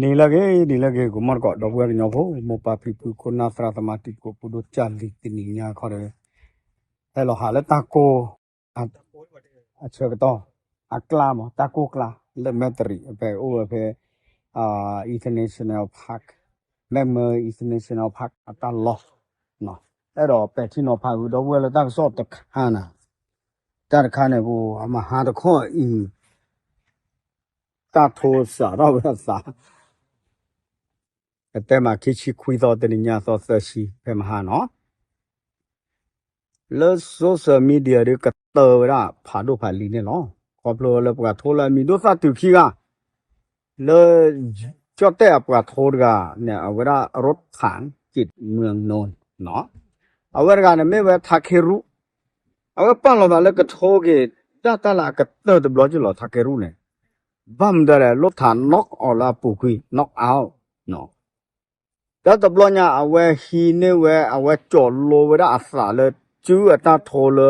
နံၤလၢအဂ့ၤ နံၤလၢအဂ့ၤ ဂီၤမီၢ်တကိး ဒီပုၢ်ဝဲၢ်ကညီဖိ မိၢ်ပၢ်ဖံဖု ခိၣ်နၢ်သရၣ်သမါ တံၤသကိး ပူၤဒိၣ်ကၢ်လံၤ တနံၤညါခီဒီး ဟဲလီၤဟးလၢတၢ်ကိၢ် အဆၢကတီၢ် အကျါမး တၢ်ကိၢ်ကျါ လၢမဲၣ်တရံး ဖဲအိၣ်ဝဲဖဲ International Park, McMurray International Park အတၢ်လီၢ် အဲၣ်ဒိးပဲာ်ထံနီၤဖးဝံၤ ဒီပုၢ်ဝဲၢ်လၢတၢ်ကစီၣ်တခါန့ၣ်, တၢ်တခါန့ၣ် ပမဟါတခီအံၤ တၢ်ထိစးထီၣ်ဝဲအသး ကတဲမး ခံဆံခွံသီ တနံၤညါသီသၢဆံ ဖဲမဟါနီၤ လၢ social media ဒုးကတၢၢ်ဝဲဒၣ်ဖးဒိၣ်ဖးလံၤန့ၣ်လီၤ. ခီဖျိလၢပှၤထိလၢအမံၤဒိၣ်သၣ်တုၤခံဂၤ လၢ ကၠီၣ်တဲၣ်အပှၤထိတဂၤန့ၣ် အဝဲဒၣ် ရူးထၣ် ကံးမၢနူၣ် အဝဲတဂၤန့ၣ်မ့ၢ်ဝဲ ထးခ့ရူၢ်, အဝဲပာ်လီၤသးလၢကထိက့ၤ ဒၣ်တၢ်လၢအကတၢၢ်တဘျီက့ၤလီၤ ထးခ့ရူၢ်န့ၣ်, ဘၣ်မတၤလဲၣ် ရူးထၣ် knock အီၤလၢအပူၤကွံာ် knock out ဒီးတဘျီညါ အဝဲဟံးန့ၢ်ဝဲ အဝဲကၠီးလိဝဲဒၣ်အသးလၢ စုအတၢ်ထိလၢ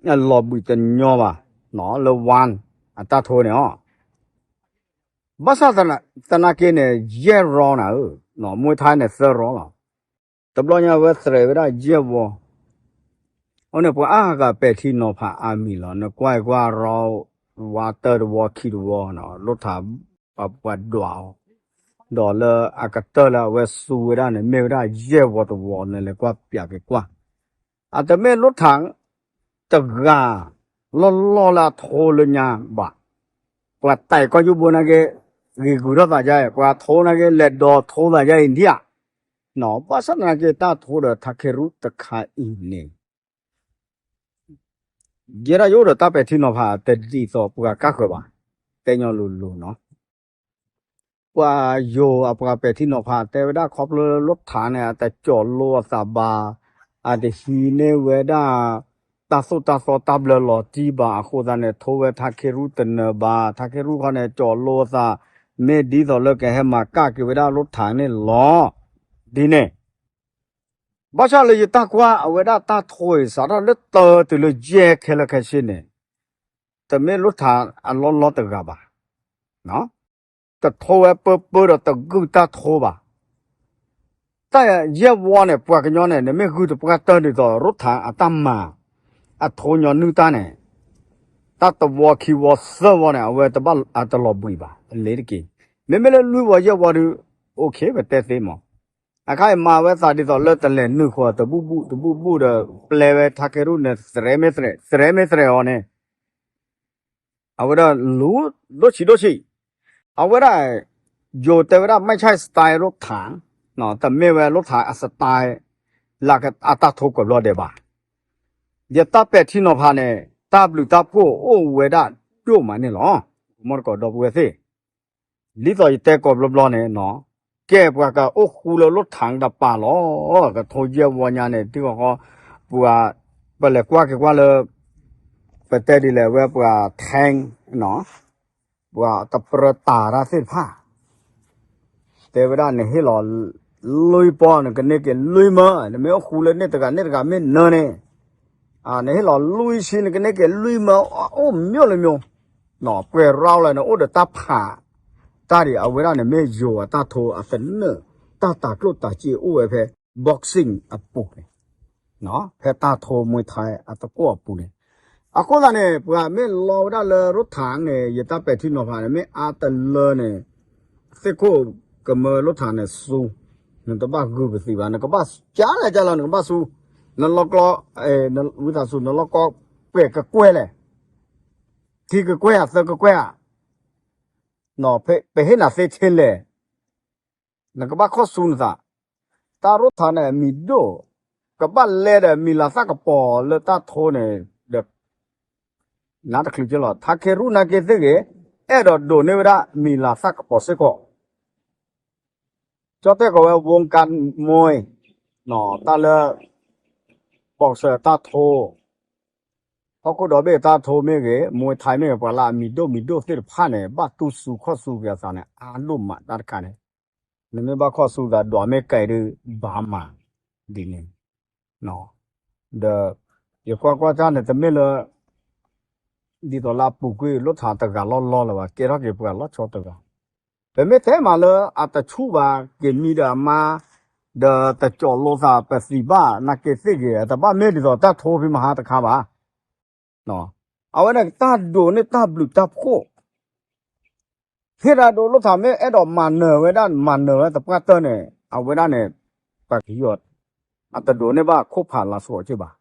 လီၤဘှံးတညီဘၣ် လၢ ဝၣ် အတၢ်ထိန့ၣ်လီၤ. ဘၣ်ဆၣ်သနာ်က့န့ၣ် ယဲၢ်ရီနၤဧၢ, မွ့ၢ်ထါန့ၣ်သၢရီလီၤ. တဘျီညါအဝဲသရဲးဝဲဒၣ်ယဲၢ်ဝီ, အဃိန့ၣ် ပှၤအါဂၤပဲာ်ထံနီၤဖးအါမံၤလီၤ. နကွၢ်ကွၢ်ရီ ဝါတၢၢ်တဝီခံတဝီ, ရူးထၣ် ပှၤဒွးအီၤ, ဒီးလၢအကတၢၢ်လၢအဝဲစူဝဲဒၣ်န့ၣ် မ့ၢ်ဝဲဒၣ်ယဲၢ်ဝီတဝီန့ၣ် လဲၤကွၢ်ပျးက့ၤကွၢ်, အတမ့ၢ်ရူးထၣ် တဂၤ လီၢ်လီၢ်လၢအထိလၢညါဘၣ်. ပှၤတဲာ်ကီၢ်ယူၢ်ဘိနာ်က့ ဂ့ၤဂုၤထီၣ်သးယါအံၤ, ပှၤထိနာ်က့ လဲၤဒိးထိသးယါအံၤဒံးဧါ. ဘၣ်ဆၣ်သနာ်က့ တၢ်ထိဒီးထးခ့ရူၢ်တခါအံၤန့ၣ် ယဲဒၣ်ယအိၣ်ဒီးတၢ်ပဲာ်ထံနီၤဖးတဒ်သိးပှၤကါဃၢၤဘၣ်, တဲညီလိၤလိၤနီၤ. ပှၤယိၤအပှၤပဲာ်ထံနီၤဖးတဲဝဲဒၣ်ခီဖျိလၢရူးထၣ်န့ၣ် အတကၠီးလိအသးဘၣ်, အတဟံးန့ၢ်ဝဲဒၣ် တၢ်သိၣ်တၢ်သီတၢ်ဘျၢလီၤတံၢ်ဘၣ်အဃိသတးန့ၣ် ထိဝဲထးခ့ရူၢ်တနၢၤဘၣ်, ထးခ့ရူၢ်ခီန့ၣ် ကၠီးလိအသး မ့ၢ်ဒ်သိးလၢကဟဲမၤကၣ်က့ၤဝဲဒၣ်ရူးထၣ်န့ၣ်လီၤ. ဒ်န့ၣ် ဘၣ်ဆၣ်လၢယတၢ်ကွၢ်အဝဲဒၣ်တၢ်ထိအံၤ စးထီၣ်လၢတၢတုၤလၢယဲၢ်ခဲလၢာ်ခဲဆ့န့ၣ် တမ့ၢ်ရူးထၣ်အလီၢ်လီၢ်တဂၤဘၣ်. တထိဝဲပၢပၢဒီးတဂုၢ်တၢ်ထိဘၣ်. တၢ်ယဲၢ်ဝီန့ၣ် ပှၤကညီန့ၣ် နမ့ၢ်ဂုၢ်တပှၢ်တၢၢ်ဒ်သိး ရူးထၣ်အတၢ်မၤ အထိညီနုၢ်တၢ်န့ၣ် တၢ်တဝီခံဝီသၢဝီန့ၣ် အဝဲတဘၣ်အတလီၤဘှံးဘၣ် အလ့ၤတက့ၢ်. မ့မ့ၢ်လၢလွံၢ်ဝီယဲၢ်ဝီဒုး အိၣ်ခ့ ပတဲသ့မး. အခါအံၤမၤဝဲသးဒ်သိးလၢတလဲၤနုာ်ဃီ တဘူၣ်ဘူၣ်တဘူၣ်ဘူၣ်ဒီး ပျဲဝဲထးခ့ရူၢ်န့ၣ် သရဲမ့ၢ်သရဲ သရဲမ့ၢ်သရဲအီၤန့ၣ် အဝဲဒၣ်လူၤ ဒိၣ်ဆံးဒိၣ်ဆံး, အဝဲဒၣ် ယိၤတဲဝဲဒၣ် မ့ၢ်ဆၣ် style ရူးထၣ်, တမ့ၢ်ဝဲရူးထၣ်အ style လၢအတၢ်ထိကွဲးဘျီဒဲးဘၣ်. ယတၢ်ပဲာ်ထံနီၤဖးန့ၣ် တၢ်ဘျုးတၢ်ဖှိၣ်အိၣ်ဝဲဒၣ်ဒိၣ်မးန့ၣ်လီၤ. မီၢ်တကိးဒီပုၢ်ဝဲၢ်သ့ၣ် ဒ်သိးယတဲကိးဘျီဘျီန့ၣ်နီၤ, ကဲပှၤကအိၣ်ဃူလၢလိၣ်ထၣ်တပၤလီၤ. ကထိယဲၢ်ဝီညါန့ၣ် တုၤဃီ ပှၤ ပလဲၤကွၢ်က့ၤကွၢ်လၢ ပတဲဒ်လဲၣ်ဝဲပှၤ tank နီၤ, ပှၤတပြၢတၢ်တၢ်သ့ၣ်တဖၣ် တဲဝဲဒၣ်နဟ့ၣ်လီၤလွံၢ်ပီၢ် နကန့ၢ်က့ၤလွံၢ်မၢ, နမ့ၢ်အိၣ်ဃူလၢန့ၣ်တဂၤန့ၣ်တဂၤမ့ၢ်နၢန့ၣ်, နဟ့ၣ်လီၤလွံၢ်ဆံ နကန့ၢ်က့ၤလွံၢ်မၢ, အိၣ်မျိၢ်လၢမျိၢ်, ပှဲၤရီလၢနအိၣ်ဒီးတၢ်ဖး, တၢ်ဒ်အဝဲဒၣ်န့ၣ်မ့ၢ်ယိၤအတၢ်ထိအသနၢၣ်, တၢ်တၤကျိၣ်တၤစ့အိၣ်ဝဲဖဲ boxing အပူၤန့ၣ် ဖဲတၢ်ထိမှဲထါအတကိၢ်အပူၤန့ၣ်, အဃိသတးန့ၣ် ပှၤမ့ၢ်လီဝဲဒၣ်လၢရိထၣ်န့ၣ် ယတၢ်ပဲာ်ထံနီၤဖးန့ၣ် မ့ၢ်အါတလၢန့ၣ် သ့ၣ်ခိၣ်ကမၢရိထၣ်န့ၣ်စူ, နတဘၣ်ဂုာ်ပသံးဘၣ် နကဘၣ်ကၢလဲၣ်ကၢလီၤ နကဘၣ်စူ, နလီၢ်ကျီ, ဝံသးစူၤ နလီၢ်ကျီပှဲၤကကွဲၢ်လဲၣ်, ခံကကွဲၢ်ဧါ သၢကကွဲၢ်ဧါ, ပဟ့ၣ်နၤသ့ထဲလဲၣ် နကဘၣ်ခီၣ်ဆူနသး, တၢ်ရိထၣ်န့ၣ်မံၤဒိၣ်, ကဘၣ်လဲဒီးမံၤလၤသၣ်ကပီၤလၢတၢ်ထိန့ၣ်ဒီး နါတချုးက့လီၤ ထါခ့ရူၢ်နာ်က့သ့ၣ်ဂ့ၤ, အဲၣ်ဒိးဒိးန့ၢ်ဝဲဒၣ်မံၤလၤသၣ်ကပီၤစ့ၢ်ကီး, ကၠီတဲၣ်ကိးဝဲ ဝူကၣ်မွဲ, တၢ်လၢ boxer တၢ်ထိ ဟီၣ်ခိၣ်ဒီဘ့ၣ်တၢ်ထိမ့ၢ်ဂ့ၤ မွဲထါမ့ၢ်ဂ့ၤ ပှၤလၢအမံၤဒိၣ်မံၤဒိၣ်သ့ၣ်တဖၣ်န့ၣ် ဘၣ်တူၢ်စူခီၣ်စူက့ၤအသးန့ၣ် အါဒိၣ်မးတၢ်တခါန့ၣ်, နမ့ၢ်ဘၣ်ခီၣ်စူသးဒွးမ့ၢ်ကဲဒုး ဘၣ်မး, ဒ်န့ၣ်, ဒီး ယကွၢ်ကွၢ်တၢ်န့ၣ် တမ့ၢ်လၢ ဒ်သိးလၢအပူၤကွံာ်လိၣ်ထးတဂၤလီၢ်လီၢ်လၢၤဘၣ် ကဲထီၣ်က့ၤပှၤလီၤဆီတဂၤ, ပမ့ၢ်တဲမးလၢအတဆူၣ်ဘၣ် က့ၤမံဒီးအမါ ဒီးတကၠီၣ်လိာ်သးပသံၣ်ဘၣ် နာ်က့သ့ၣ်ဂ့ၤ တဘၣ်မ့ၢ်ဒ်သိးတၢ်ထိဖံးမဟါတခါဘၣ်. အဝဲန့ၣ်တၢ်ဒိးန့ၢ်တၢ်ဘျုးတၢ်ဖှိၣ် ဟ့ၣ်ဒၣ်ဒိလိာ်သးမ့ၢ်အဲၣ်ဒိးမၤနၢၤဝဲဒၣ် မၤနၢၤဝဲသပှၢ်တၢၢ်န့ၣ် အဝဲဒၣ်န့ၣ် ပှၤကယီၤ အတဒိးန့ၢ်ဘၣ်ခိၣ်ဖးလၤစှီၤက့ဘၣ်,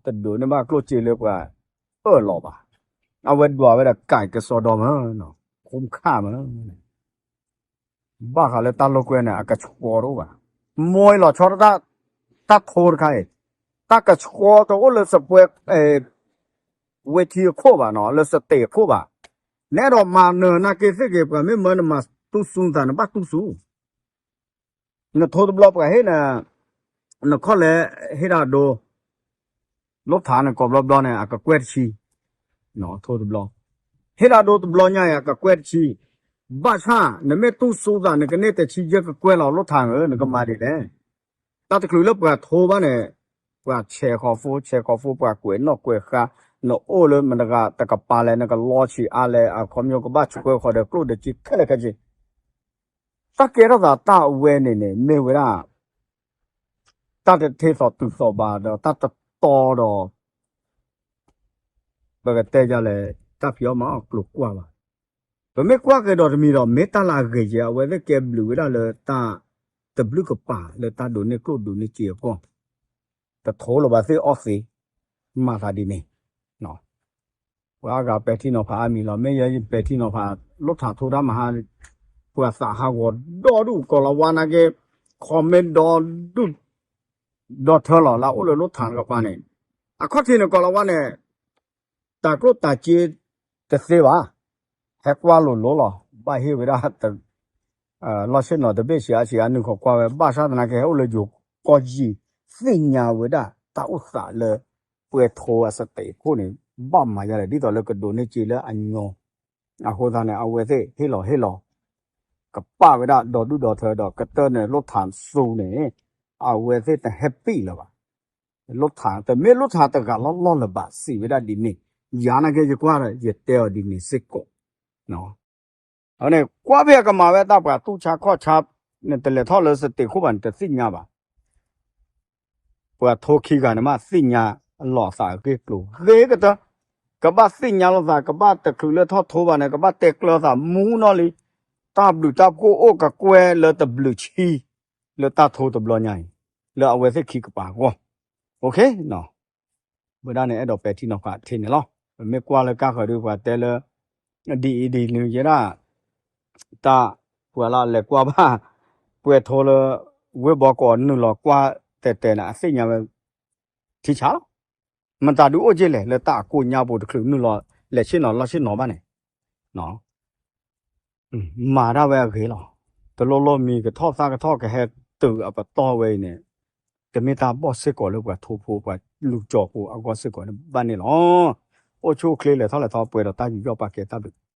တဒိးန့ၢ်ဘၣ်ကျိၣ်စ့လၢပှၤအၢၣ်လီၤဘၣ်. အဝဲဒွးဝဲဒၣ်ကဲကစီဒီမး, ခိၣ်ခၣ်မး ဘၣ်ဃးလၢတၢ်လိာ်ကွဲန့ၣ် အကဆှီတအိၣ်ဘၣ်. မိၢ်အံၤလီၤဆီဒၣ်တၢ် တၢ်ထိတခါအံၤ, တၢ်ကဆှီတအိၣ်လၢစပွဲ ဝ့ထံအခိၣ်ဘၣ်နီၤ, လၢစတ့းအခိၣ်ဘၣ်. နအဲၣ်ဒိးမၤနၢၤနာ်က့သ့ၣ်ဂ့ၤ ပှၤမ့ၢ်မၢနမၤတူၢ်စူၤသး နဘၣ်တူၢ်စူၤ နထိတဘျီပှၤဟ့ၣ်နၤ, နခီၣ်လဲဟ့ၣ်ဒၣ်ဒိ, လိၣ်ထးနကိးဘျီဘျီန့ၣ် အကကွဲၢ်တဆံ, ထိတဘျီ, ဟ့ၣ်ဒၣ်ဒိတဘျီညါအံၤ အကကွဲၢ်တဆံ, ဘၣ်ဆၣ် နမ့ၢ်တူၢ်စူၤသး နကန့ၢ်တဆံယဲၢ်ကကွဲၢ်လီၤ လိၣ်ထးဧၢ နကမၤဒ်လဲၣ်. တၢ်တချုးလၢပှၤထိဘၣ်န့ၣ်, ပှၤဆဲးဃီၤဖိ ဆဲးဃီၤဖိ ပှၤကွဲးနီၣ်ကွဲးဃါ, နအိၣ်လၢမတဂၤတကပၤလဲၣ် နကလီဆံးအါလဲၣ် အခီပညီကဘၣ်ဆှၢဃီၤဒီးကျိၣ်ဒီးစ့ခဲလၢာ်ခဲဆ့ တၢ်ကဲထီၣ်သးတၢ်အဝဲန့ၣ်န့ၣ် မ့ၢ်ဝဲဒၣ် တၢ်တထ့သိးတုၤသိးဘၣ်ဒီး တၢ်တတီဒီး ပကတဲယလဲၣ် တၢ်ဖံးအီၣ်မၤအီၣ်ကျိၤကွၢ်ဘၣ်. ပမ့ၢ်ကွၢ်က့ၤဒီးတမံၤဒီး မ့ၢ်တၢ်လၢအဂ့ၤကဲ အဝဲသ့ၣ်ကဲဘျုးဝဲဒၣ်လၢတၢ်တဘျုးကပၤ လၢတၢ်ဒိးန့ၢ်ကျိၣ်ဒိးန့ၢ်စ့အဂီၢ်, တထိလိာ်ဘၣ်သ့ၣ်အီၣ်သ့, မၤသးဒ်န့ၣ် ပှၤအါဂၤပဲာ်ထံနီၤဖးအါမံၤလီၤ. မ့ၢ်ယဲယပဲာ်ထံနီၤဖး လိၣ်ထးထိတၢ်မဟါ, ပှၤသးဟးဂီၤဒီဒူၣ် ကီၤလၤဝါနာ်က့ comment ဒီဒူၣ် ဒီထၢလီၤ လၢအအိၣ်လၢလိၣ်ထးတကပၤန့ၣ်, အခီၣ်ထံးန့ၣ် ကီၤလၤဝါန့ၣ် တၢ်ကျိၣ်တၢ်စ့တသ့ဘၣ်, ဟဲကွၢ်လိၤလိၤလီၤ. ဘၣ်ဟ့ၣ်ဝဲဒၣ် လီၢ်ဆ့ၣ်နီၤတဘ့ၣ်ဆံးအါဆံးအါ နုာ်ဃီၤကွၢ်ဝဲ ဘၣ်ဆၣ်သနာ်က့ ဟဲအိၣ်လၢယိၤကီၢ်ယံၤ သ့ၣ်ညါဝဲဒၣ်တၢ်အိၣ်သးလၢ ပှဲၤထိအစတံးခိၣ်န့ၣ် ဘၣ်မၤယါလဲၣ် ဒ်သိးလၢကဒိးန့ၢ်စ့လၢအညီ, အဃိသတးန့ၣ် အဝဲသ့ၣ်ဟ့ၣ်လီၤဟ့ၣ်လီၤ ကပာ်ဝဲဒၣ်ဒီဒူၣ်ဒီထၢဒီး ကတၢၢ်န့ၣ်လိၣ်ထးသူန့ၣ် အဝဲသ့ၣ်တဟဲပံၣ်လၢၤဘၣ်. လိၣ်ထး တမ့ၢ်လိၣ်ထးတဂၤလီၢ်လီၢ်လၢၤဘၣ် စံးဝဲဒၣ်ဒ်န့ၣ်, ယၤနာ်က့ယကွၢ်ဒီး ယတဲအီၤဒ်န့ၣ်စ့ၢ်ကီး အဝဲန့ၣ် ကွၢ်ဖဲအကမၤဝဲတၢ်ပှၤတူၢ်ဆါခီၣ်ဆါ, နတလဲၤထီၣ်လၢစတံးခိၣ်ဘၣ် နတသ့ၣ်ညါဘၣ်. ပှၤထိခံဂၤန့ၣ်မး သ့ၣ်ညါအလီၤအသးအဂ့ၢ်ကျိၤ ဂ့ၤကတၢၢ်, ကဘၣ်သ့ၣ်ညါလိာ်သး ကဘၣ်တချုးလၢထီၣ်ထိဘၣ်န့ၣ် ကဘၣ်တဲကျၢၤသးမူနီၢ်လံ, တၢ်ဘျုးတၢ်ဖှိၣ်အိၣ်ကကွဲၢ်လၢတဘျုးဆံ လၢတၢ်ထိတဘျီညါအံၤ လၢအဝဲသ့ၣ်ခံကပၤအဂီၢ်, ဝဲဒၣ်န့ၣ် အဲၣ်ဒိးပဲာ်ထံနီၤဖးထဲန့ၣ်လီၤ. ပမ့ၢ်ကွၢ်လၢကါဃၢၤဒုး ပှၤတဲလၢ ဒ်အံၤဒ်နုၤယဲဒၣ် တၢ်ပှၤလၢအလဲၤကွၢ်ဘၣ် ပှဲၤထိလၢ ဝ့ၢ်ဘီကီးနုာ်လီၤကွၢ်တဲာ်တဲာ်န့ၣ် အသ့ၣ်ညါဝဲ ထံဆါလီၤ. မတၤဒုးအိၣ်က့လဲၣ် လၢတၢ်အကိးညါပူၤတချုးနုာ်လီၤ လဲၤဆ့ၣ်နီၤလီၢ်ဆ့ၣ်နီၤဘၣ်န့ၣ် မၤတၢ်ဝဲအဂ့ၤလီၤ. တလိၣ်လိၣ်မံၤကထီၣ်သၣ်ကထီၣ် ကဟဲတုၤအပတီၢ်ဝဲအံၤန့ၣ် တမ့ၢ်တၢ်ဘီၣ်စ့ၢ်ကီးလၢပှၤထိဖိပှၤလူၤကၠီၤဖိအဂီၢ်စ့ၢ်ကီးန့ၣ်ဘၣ်န့ၣ်လီၤ. အိၣ်ဆူၣ်အိၣ်ချ့လဲၤထီၣ်လဲၤထီပှဲၤဒီးတၢ်ယူးယီၣ်ပာ်ကဲတၢ်ဘျုး